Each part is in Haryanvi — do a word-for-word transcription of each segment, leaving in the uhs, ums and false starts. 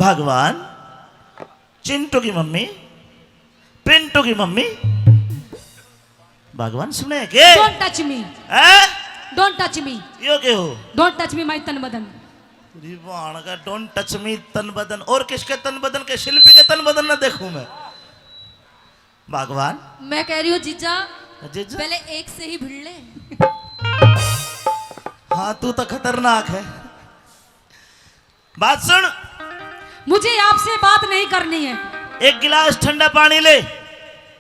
भगवान, चिंटू की मम्मी, पिंटू की मम्मी, भगवान सुने के? Don't touch me। हैं? Don't touch me। यो के हो? Don't touch me, my तन बदन। तेरी बाण का don't touch me तन बदन। और किसके तन बदन? के शिल्पी के तन बदन ना देखूं मैं। भगवान। मैं कह रही हूँ जीजा, जीजा? पहले एक से ही भिड़ ले। हाँ, तू तो खतरनाक है। बात सुन। मुझे आपसे बात नहीं करनी है। एक गिलास ठंडा पानी ले,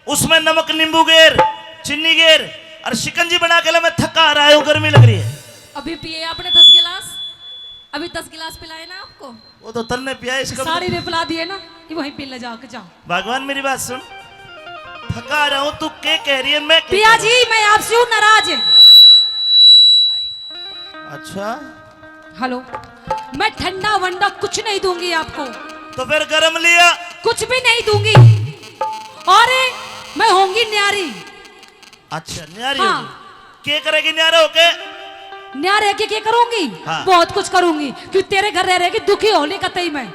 उसमें नमक, नींबू गेर, चीनी गेर और शिकंजी बना के ले। मैं थका आ रहा हूँ, गर्मी लग रही है। अभी पिए आपने दस गिलास, अभी दस गिलास पिलाए ना आपको। वो तो तन्ने पिया, इसका साड़ी ने पिला दिए ना, ये वहीं पी ले जाके, जा। भगवान, मेरी बात सुन, थका आ रहा हूँ, तू के कह रही है, मैं के पिया कह रहा हूँ? जी, मैं आपसे हूँ नाराज। अच्छा। हेलो, मैं ठंडा वंडा कुछ नहीं दूंगी आपको। तो फिर गरम लिया? कुछ भी नहीं दूंगी। और मैं होंगी न्यारी। अच्छा, न्यारी हाँ। होगी। के करेगी न्यारा होके? न्यारे के, के करूंगी? हाँ। बहुत कुछ करूंगी, क्यों तेरे घर रह रह के दुखी होली कतई मैं।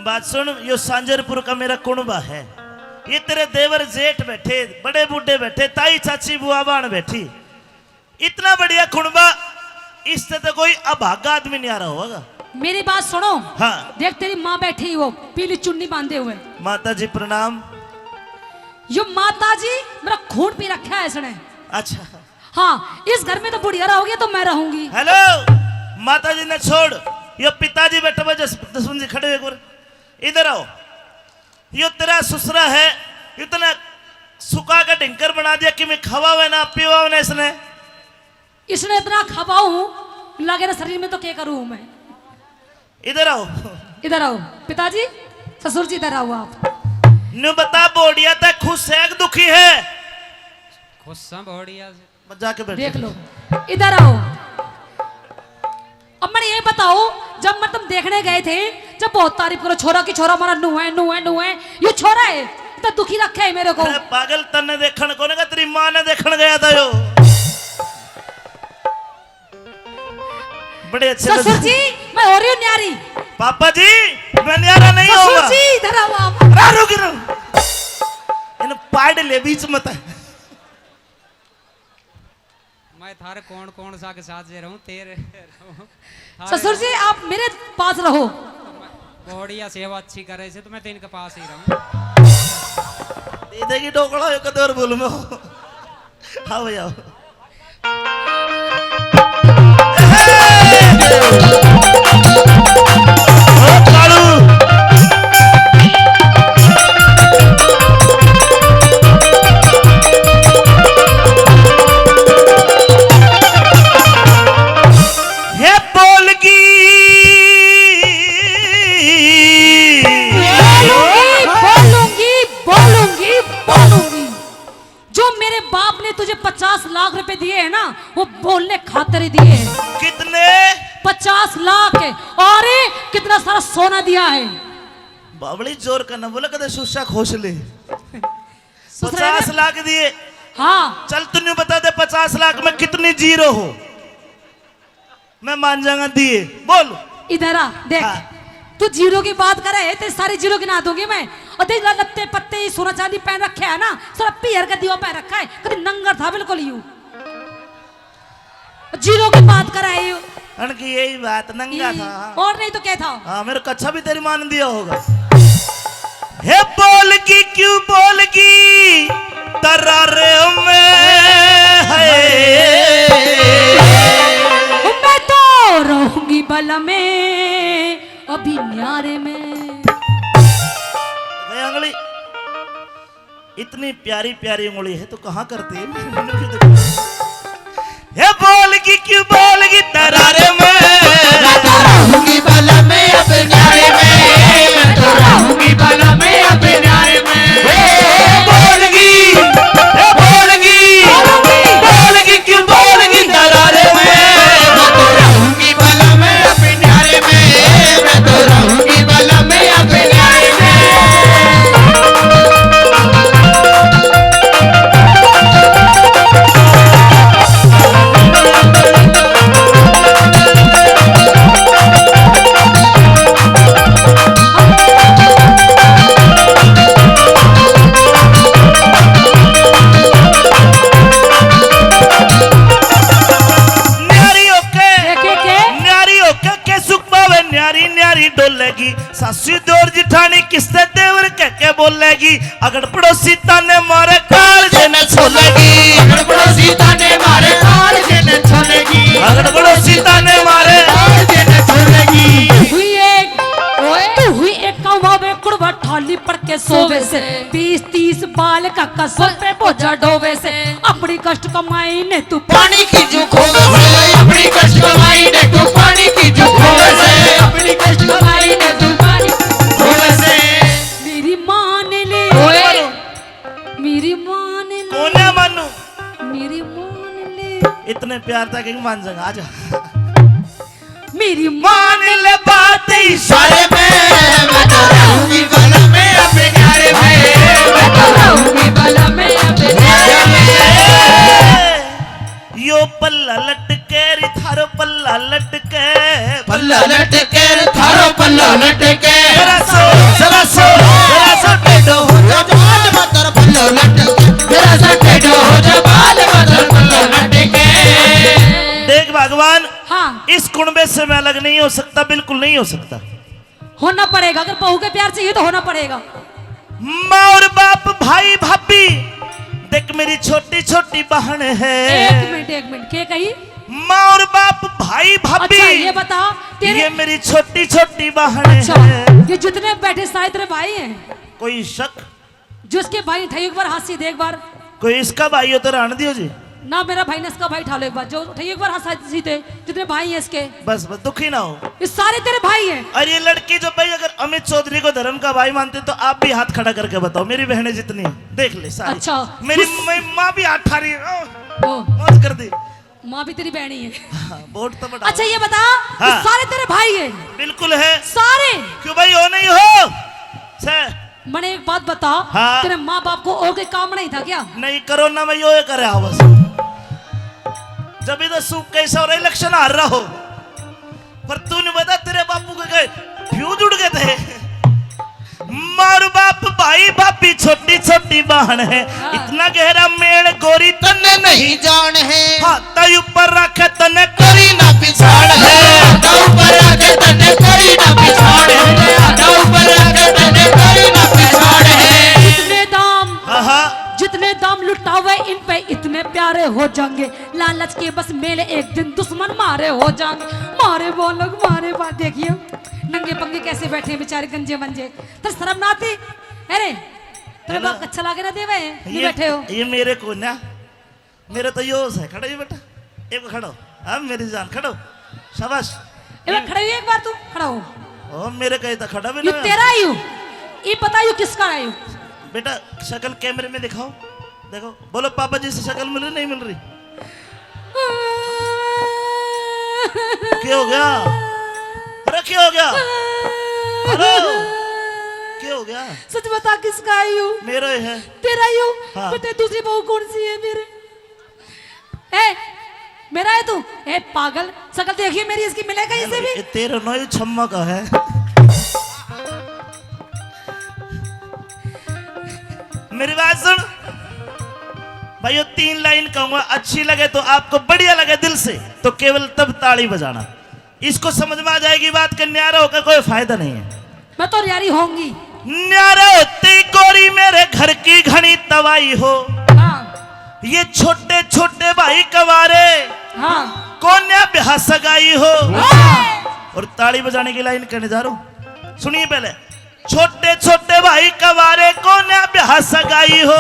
बात सुन, यो सांजरपुर का मेरा कुणबा है, ये तेरे देवर जेठ बैठे, बड़े बूढ़े बैठे, ताई चाची बुआ बाण बैठी, इतना बढ़िया खुणबा, इससे तो कोई अभागा आदमी न्यारा होगा। मेरी बात सुनो। हाँ। देख, तेरी माँ बैठी, वो पीली चुन्नी बांधे हुए। माता जी प्रणाम। यो माता जी, मेरा खून पी रखा है इसने। अच्छा। हाँ, इस घर में तो बुढ़िया रहोगे तो मैं रहूंगी। हेलो, माता जी ने छोड़, यो पिताजी बैठे हुए, जस-, जसवंत जी खड़े हुए एक बार। इधर आओ। यो तेरा ससुरा है, इतना सुखा के ढिंकर बना दिया, कि मैं खवावे ना, पीवावे ना इसने। इसने इतना खवाऊं, लगे ना शरीर में, तो क्या करूं मैं? इधर आओ। इधर आओ, पिताजी, ससुर जी, इधर आओ आप। न्यू बता, बोडिया तै खुश है कि दुखी है? खुश है बोडिया से। बस जाके बैठ देख जा। लो, इधर आओ। अब मैंने ये बताओ, जब मैं तुम देखने गए थे, जब बहुत तारीफ करो, छोरा की छोरा हमारा नू है, नू है, नू है, ये छोरा है, तो दुखी रखे है मेरे को। अरे पागल, तन्ने देखण कोने का, तेरी माँ ने देखण गया था यो। बड़े अच्छे ससुर लग- जी, मैं हो रही हूँ न्यारी। पापा जी, मैं न्यारा नहीं ससुर होऊंगा। जी, इधर आओ आप। रा, रुक, रुक। इन पाड़ ले बीच मत। मैं थारे कौन कौन सा के साथ जे रहूं, तेरे रहूं, थारे ससुर जी, रहूं। आप मेरे पास रहो। बोडिया सेवा अच्छी करे से, तो मैं तो इनके पास ही रहूं। दे देगी ढोकला, एक दो और बोलूं मैं। आओ भैया, आओ। ओ कालू। हे बोलगी। बोलूंगी, बोलूंगी, बोलूंगी, बोलूंगी। जो मेरे बाप ने तुझे पचास लाख रुपए दिए हैं ना, वो बोलने खातर ही दिए हैं। कितने? पचास लाख। और कितना सारा सोना दिया है। बावली, जोर का ना बोला, कदे सुस्सा खोस ले। ससुरे ने पचास लाख दिए। हाँ। चल, तू न्यू बता दे, पचास लाख में कितनी जीरो हो? मैं मान जाऊंगा दिए। बोल। इधर आ, देख। हाँ। तू जीरो की बात करे है, तेरी सारी जीरो गिना दूंगी मैं। और देख, लत्ते पत्ते, ये सोना चांदी पहन रखे है ना, सारा पीहर का दीवा पहन रखा है, कभी नंगर था बिल्कुल यू। जीरो की बात करे है यू। अनकी यही बात, नंगा ई, था। और नहीं तो क्या था? हाँ, मेरे को अच्छा भी तेरी माँ ने दिया होगा। हे बोलगी, क्यों बोलगी, तरारे में है। मैं तो रहूंगी बल में, अभी न्यारे में। ए अंगली, इतनी प्यारी प्यारी उंगली है, तो कहाँ करती है? हे बोलगी, क्यों बोलगी, तरारे में। मैं तो रहूंगी बल में अब न्यारे में, मैं तो रहूंगी बल में अब न्यारे में। हे बोलगी, हे बोलगी, बोलगी, क्यों बोलगी, तरारे में। मैं तो रहूंगी बल में अब न्यारे में, मैं तो रहूंगी बल में अब न्यारे में। डोलेगी। सासू दौर जिठानी किससे देवर कह के बोलेगी। अगड़ पड़ोसी ताने मारे काल जे न छोलेगी। अगड़ पड़ोसी ताने मारे काल जे न छोलेगी। अगड़ पड़ोसी ताने मारे काल जे न छोलेगी। हुई एक, ओए, तू हुई एक कौवा वे कुड़वा ठाली पड़ के सोवे से। बीस तीस बाल का कसर पे बोझा ढोवे से। अपनी कष्ट कमाई ने तू पानी की जू खोवे से। अपनी कष्ट कमाई ने तू पानी की जू खोवे से। अपनी कष्ट कमाई ने तू पानी खोवे से। मेरी मान ले, ओए। मेरी मान ले। कोन्या मानू? मेरी मान ले। इतने प्यार था कि मान जाएगा। आजा। मेरी मान ले बात इशारे में, मैं तो रहूंगी बगल में अपने प्यारे में। मैं तो रहूंगी बगल में अपने प्यारे में। यो पल्ला लटके रे थारो पल्ला लटके। पल्ला लटके रे थारो पल्ला लटके। जरा सो, जरा सो, जरा सो टेढ़ो हो जा बाल मतर पल्लो लटके। जरा सा टेढ़ो हो जा बाल मतर पल्लो लटके। देख भगवान, हाँ। इस कुणबे से मैं अलग नहीं हो सकता, बिल्कुल नहीं हो सकता। होना पड़ेगा, अगर बहू के प्यार चाहिए तो होना पड़ेगा। माँ और बाप, भाई भाभी, देख मेरी छोटी छोटी बहन है। एक मिनट, एक मिनट, के कही? माँ और बाप, भाई भाभी, अच्छा, ये बता, तेरे ये मेरी छोटी छोटी बहन अच्छा, है। ये जितने बैठे सारे तेरे भाई हैं? कोई शक? जिसके भाई उठाइयो एक बार हाथ सीधे एक बार। कोई इसका भाई हो तो रहने दियो जी। ना मेरा भाई ना इसका भाई उठा लो एक बार, जो उठाइयो एक बार हाथ सीधे, जितने भाई हैं इसके। बस, बस, दुखी ना हो। ये सारे तेरे भाई हैं। और ये लड़की जो भाई अगर अमित चौधरी को धर्म का भाई मानते तो आप भी हाथ खड़ा करके बताओ, मेरी बहनें जितनी हैं, देख ले सारी। अच्छा, मेरी उस मैं माँ भी हाथ ठा रही है। ओ, ओ। मौज कर दी। माँ भी तेरी बहनी है। हाँ, वोट तो बढ़ाओ। अच्छा, ये बता, हाँ। ये सारे तेरे भाई हैं? बिल्कुल है। सारे? क्यों भाई, हो नहीं हो? से। मने एक बात बता, हाँ। तेरे माँ बाप को और कोई काम नहीं था क्या? नहीं, कोरोना में यो करे आवस। जब इधर सूख कैसा और इलेक्शन हार रहा हो, पर तू नहीं बता तेरे बापू के गए फ्यूज उड़ गए थे। मार बाप, भाई भाभी, छोटी छोटी बहन है। हाँ। इतना गहरा मेल गोरी तन्ने नहीं जान है। हाथा ऊपर रखे तन्ने करी ना पिछाड़ है। हाथा ऊपर रखे तन्ने करी ना पिछाड़ है। हाथा ऊपर रखे तन्ने करी ना पिछाड़ है। जितने दाम, हाँ, हाँ। जितने दाम लुटावे इन पे इतने प्यारे हो जाएंगे। लालच के बस मेले एक दिन दुश्मन मारे हो जाएंगे। मारे बालक, मारे बा-, देखिए नंगे पंगे कैसे बैठे हैं बेचारे गंजे मंजे। तर शर्म ना आती? अरे, तेरे बाप अच्छा लागे ना देवे, ये, ये बैठे हो। ये मेरे को ना, मेरे तो यो है, खड़ा ही बेटा, एक खड़ा हो। हाँ, मेरी जान, खड़ा हो। शाबाश। ए, खड़ा हो, एक बार तू खड़ा हो। ओ, मेरे कहे तो खड़ा भी ये ना। तेरा ही हूँ। ये पता यू किसका है यू? बेटा, शक्ल कैमरे में दिखाओ। देखो, बोलो, पापा जी से शक्ल मिल रही, नहीं मिल रही? क्या हो गया? अरे, क्या हो गया? हेलो, क्या हो गया? सच बता, किसका है यू? मेरा ही है। तेरा ही हूँ? हाँ। बता, दूसरी बहू कौन सी है मेरे? ए, मेरा है तू? ए, पागल, शक्ल देखिए मेरी, इसकी मिले कहीं से भी? ये तेरा ना, ये छम्मा का है। मेरी बात सुन भाइयों, तीन लाइन कहूंगा, अच्छी लगे तो आपको, बढ़िया लगे दिल से, तो केवल तब ताली बजाना। इसको समझ में आ जाएगी बात कि न्यारा होकर कोई फायदा नहीं है। मैं तो न्यारी होंगी। न्यारे होते ही गोरी मेरे घर की घनी तबाही हो। हाँ। ये छोटे छोटे भाई कवारे, हाँ। कोन्या ब्याह सगाई हो। हाँ। और ताली बजाने की लाइन कहने जा रहा हूँ, सुनिए पहले। छोटे छोटे भाई कवारे कोन्या ब्याह सगाई हो।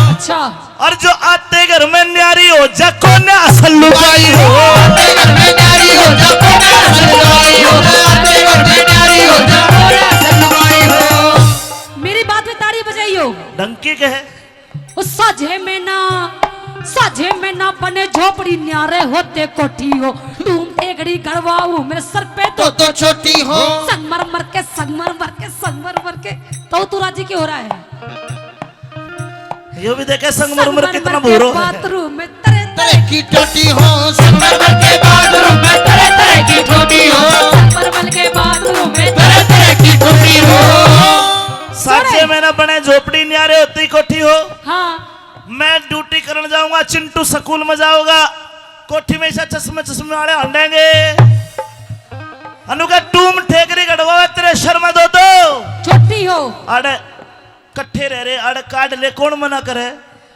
अच्छा। और जो आते घर में न्यारी हो जा कोन्या असल लुगाई हो। आते घर में न्यारी हो जा कोन्या असल लुगाई हो। आते घर में न्यारी हो जा कोन्या असल लुगाई हो। मेरी बात में ताली बजाइयो। डंकी कहे। ओ साझे में ना, साझे में ना बने झोपड़ी, न्यारे होते कोठी हो। धूम टेकड़ी गड़वाऊ मेरे सर पे तो, तो, तो छोटी हो। संगमरमर के, संगमरमर के, संगमरमर के। तो तू राजी क्यों हो रहा है? यो भी देखे संगमरमर कितना भूरो है। बाथरूम में तरह तरह की टोटी हो। संगमरमर के बाथरूम में तरह तरह की टोटी हो। संगमरमर के बाथरूम में तरह तरह की टोटी हो। साझे में ना बने झोपड़ी, न्यारे होती कोठी हो। हाँ। मैं ड्यूटी करने जाऊंगा, चिंटू स्कूल में जाऊंगा, कोठी में ऐसा चश्मे, चश्मे वाले हंडेंगे। अनु का टूम ठेकरी गढ़वा तेरे अरे कट्ठे रह रहे, अरे काट ले, कौन मना करे?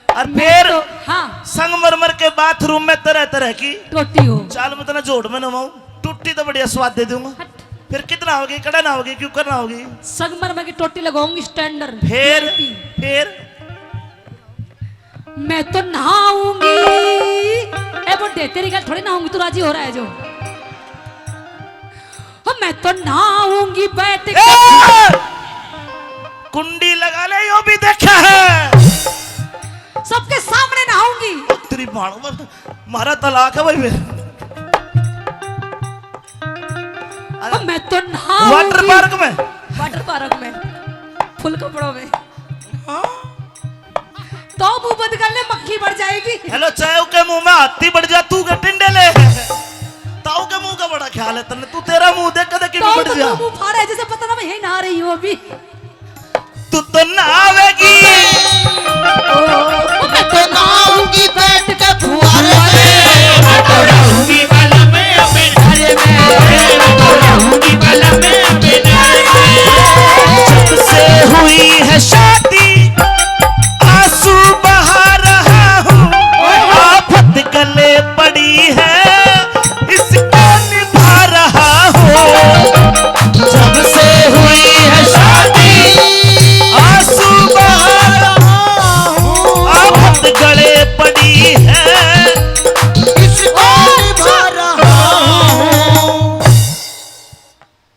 और मैं फिर तो, हाँ। संगमरमर के बाथरूम में तरह तरह की टोटी हो। चाल मैं तने जोड़ में नवाऊं, टूटी तो बढ़िया स्वाद दे दूंगा। हट। फिर कितना होगी, कड़ा ना होगी, क्यों करना होगी? संगमरमर की टोटी लगाऊंगी, स्टैंडर्ड। फिर, फिर मैं तो नहाऊंगी। ए बुड्ढे, तेरी गल थोड़ी नहाऊंगी, तू राजी हो रहा है जो। ओ, मैं तो नहाऊंगी बैठ के। ए! कुंडी लगा ले, यो भी देखा है। सबके सामने नहाऊंगी। तेरी भाण, मारा तलाक है भाई मेरे। ओ, मैं तो नहाऊंगी। वाटर पार्क में। वाटर पार्क में, फुल कपड़ों में। हाँ। तो मुंह बंद कर ले, मक्खी बढ़ जाएगी। हेलो, चाय के मुंह में हाथी बढ़ जा, तू के टिंडे ले। ताऊ के मुंह का बड़ा ख्याल है तन्ने, तू तेरा मुंह देख, कदे की तो बढ़ तो जा। तू मुंह फाड़ा है, जैसे पता ना मैं यही नहा रही हूँ अभी। तू तो नहावेगी। ओ, मैं तो नहाऊंगी बैठ के फुहारे में। मैं तो रहूंगी बलम अपने घर में। मैं तो रहूंगी बलम अपने घर में। जब से हुई है शादी, आंसू बहा रहा हूँ, आफत गले पड़ी है, इसको निभा रहा हूँ। जब से हुई है शादी, आंसू बहा रहा हूँ, आफत गले पड़ी है, इसको निभा रहा हूँ।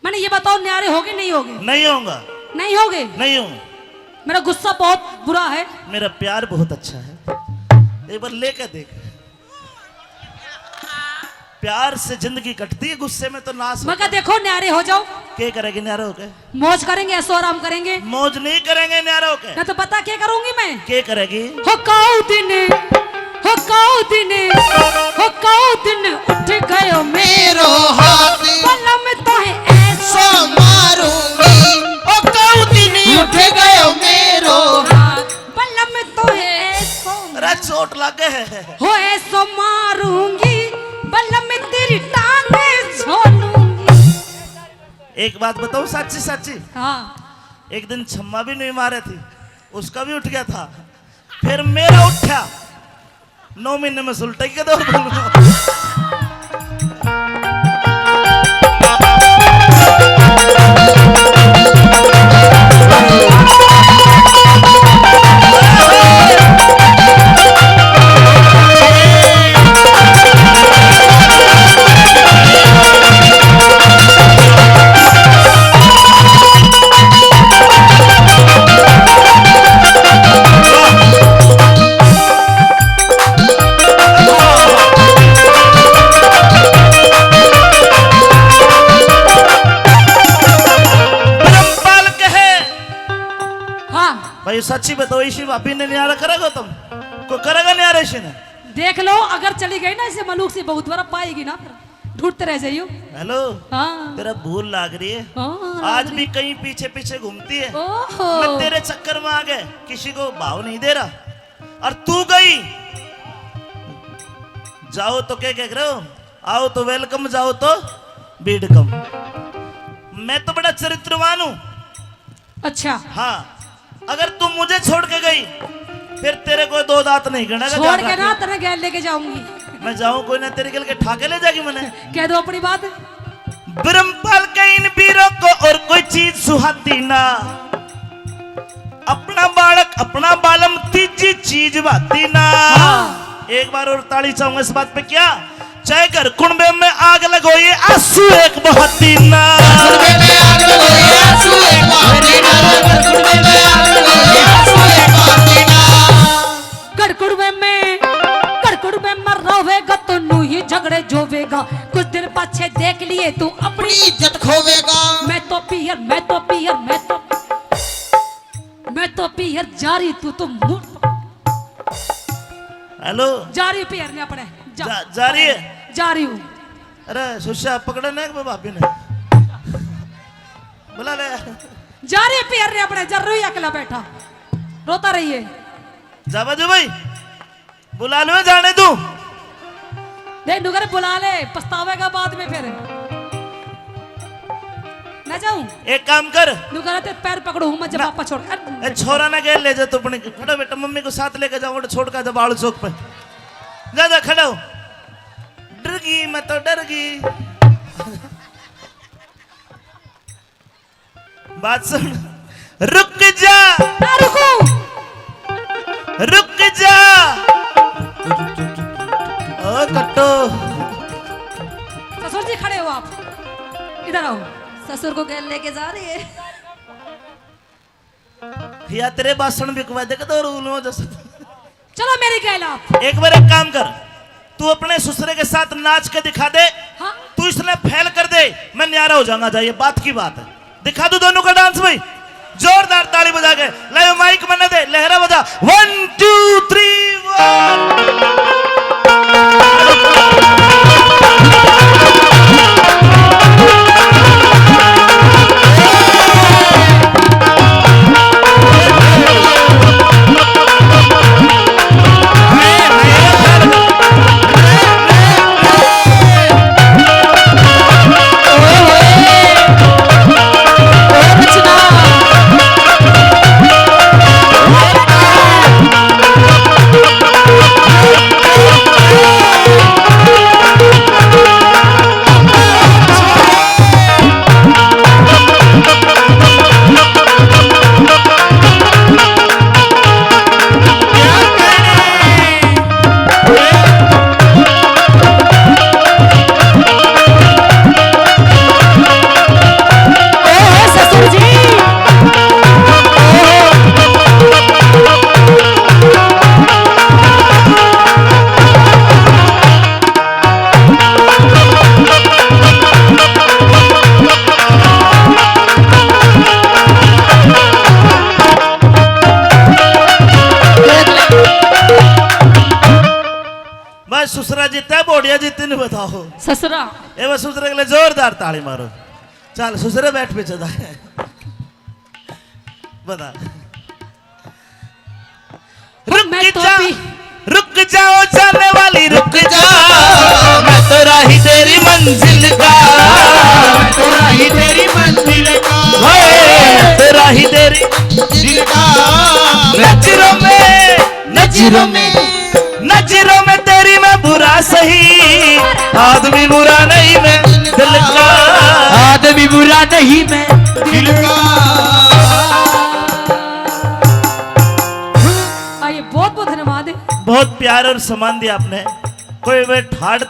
मैंने ये बताओ, न्यारे होगे, नहीं होगे? नहीं होगा। नहीं होगे? नहीं हूँ। मेरा गुस्सा बहुत बुरा है। मेरा प्यार बहुत अच्छा है। एक बार लेकर देख। प्यार से जिंदगी कटती है, गुस्से में तो नाश होता है। मगर देखो, न्यारे हो जाओ। के करेगी न्यारे होके? मौज करेंगे, ऐशो आराम करेंगे। मौज नहीं करेंगे न्यारे होके। ना तो पता क्या करूंगी मैं? के करेगी? हो काऊ दिन, हो काऊ दिन, हो काऊ दिन उठ गयो मेरो हाथ। बलम तो है ऐशो मारूंगी। ओ काऊ दिन उठ गयो मेरो हाथ। बलम तो है ऐशो। अरे चोट लगे है। हो ऐशो मारूंगी, बलम तेरी टांग छोलूंगी। एक बात बताऊं, साची साची। हाँ। एक दिन छम्मा भी नहीं मारे थी, उसका भी उठ गया था, फिर मेरा उठा। नौ महीने में सुलटेगी के दौर बोलूंगा। ब्रह्मपाल कहे। हाँ। भाई, सच्ची बताओ, इसी भाभी ने न्यारा करेगा तुम? को करेगा न्यारा इसी ने? देख लो, अगर चली गई ना इसे मलूक से, बहुत बड़ा पाएगी ना फिर। ढूंढते रह जाइयो। हेलो। हाँ। तेरा भूल लाग रही है। हाँ, आज भी कहीं पीछे पीछे घूमती है। ओहो। मैं तेरे चक्कर में आ गए, किसी को भाव नहीं दे रहा। और तू गई, जाओ तो क्या कह रहे हो, आओ तो वेलकम, जाओ तो भीड़ कम। मैं तो बड़ा चरित्रवान हूँ। अच्छा। हाँ, अगर तू मुझे छोड़ के गई, फिर तेरे को दो दांत नहीं गिणेगा, छोड़ के ना, तेरे गैल लेके जाऊंगी। मैं जाऊं कोई ना, तेरे गैल के ठाके ले जाएगी मैंने। कह दो अपनी बात। ब्रह्मपाल के इन वीरों को और कोई चीज सुहाती ना, अपना बालक, अपना बालम, तीजी चीज भाती ना। हाँ। एक बार और ताली चाहूंगा इस बात पे, क्या? चाहे घर कुणबे में आग लगोई, आंसू एक बहाती ना। घर कुणबे में आग लगोई, आंसू एक बहाती ना। घर कुणबे में आग लगोई, आंसू एक बहाती ना। घर कुणबे में, घर कुणबे में रोवेगा तो नू ही झगड़े जोवेगा। कुछ दिन पाछे देख लिए तू अपनी इज्जत खोवेगा। मैं तो पीहर, मैं तो पीहर, मैं तो, मैं तो पीहर जा रही, तू तो मुड़। हेलो। जा रही हूँ पीहर ने अपने। जा, जा, जा रही है? जा रही हूँ। अरे सुशा पकड़े ना एक भाभी ने। बुला ले। जा रही है पीहर ने अपने, जा रही अकेला बैठा। रोता रहिए। जा बाजू भाई। बुला लो जाने तू। देख नुकर बुला ले, पछतावेगा बाद में फिर। मैं जाऊं? एक काम कर। न्यू करा, तेरे पैर पकड़ू हूं मैं जब ए, पापा छोड़। ए, छोरा ना गेल ले जा तू अपने। खड़ा बेटा, मम्मी को साथ लेके जाओ, छोड़ का जब आलू चौक पे। जा, जा, खड़ा हो। डर गई, मैं तो डर गई। बात सुन, रुक जा, ना रुकूं। रुक जा। ओ कट्टो। ससुर जी, खड़े हो आप, इधर आओ। ससुर को गैल लेके जा रही है। या तेरे भाषण बिकवा दे, कदों रूल हो जस। चलो मेरी गैल आप। एक बार एक काम कर, तू अपने ससुरे के साथ नाच के दिखा दे। हाँ। तू इसने फेल कर दे, मैं न्यारा हो जाऊंगा। जाइए, बात की बात है। दिखा दो दोनों का डांस भाई, जोरदार ताली बजा के। लाओ माइक मन्ने दे, लहरा बजा। One two three, one। भाई, ससुरा जीता है, बोडिया जीती, नहीं बताओ। ससुरा। ए, वो ससुरे के लिए जोरदार ताली मारो। चल ससुरे, बैठ पीछे जा। बता। रुक जा, रुक जाओ जाने वाली, रुक जा। मैं तो राही तेरी मंजिल का, मैं तो राही तेरी मंजिल का। मैं तो राही तेरी मंजिल का। नजरों में, नजरों में, नजरों में तेरी मैं बुरा सही, आदमी बुरा नहीं मैं दिल का। आदमी बुरा नहीं मैं दिल का। आइए, बहुत बहुत धन्यवाद। बहुत प्यार और सम्मान दिया आपने। कोई वे ठाड़ तो